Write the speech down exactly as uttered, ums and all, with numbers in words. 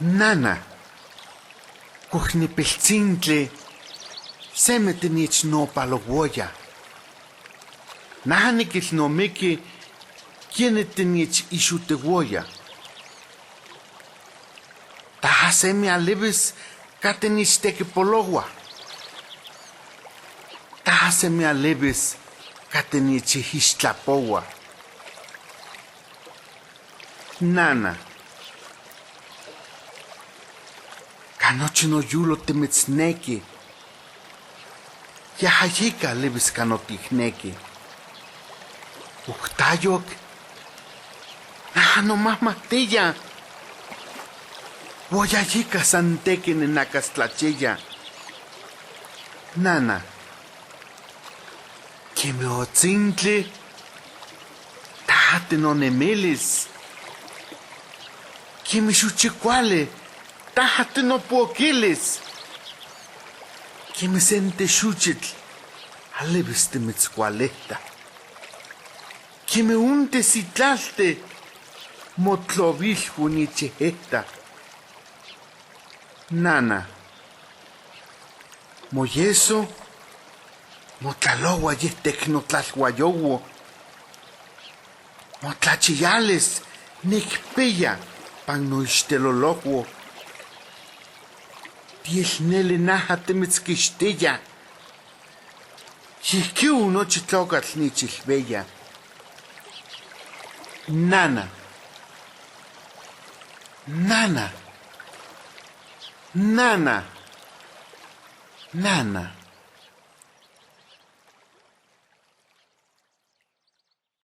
Nana, cuc nipiltzintli, seme tinichnopalouoya. Naha niquilnomiqui, queni tinichixotiuoya. Taha seme alibis ca tinichtiquipoloua. Taha seme alibis ca tinichixtlapoua. Nana, ca nochi noyulo timitznequi. Yaha yica alibis ca noticnequi. Uctayoc, naha nomahmahtiya. Uo ya yica santequi ninacastlachiya. Nana, queme otzintli, taha tinonemilis. Queme xochicuali, taha tinopoquilis. Queme sente xochitl, alibis timitzcualihta. Queme onte sitlalti, motlouilhuo nichihihta. Nana, moyeso motlaloua yihtic notlaluayouo. Motlachiyalis nicpiya pan noixtilolouo. Tiel nili naha timitzquixtiya. Yihquiu nochi tlacatl nichilbiya. Nana, nana, nana, nana.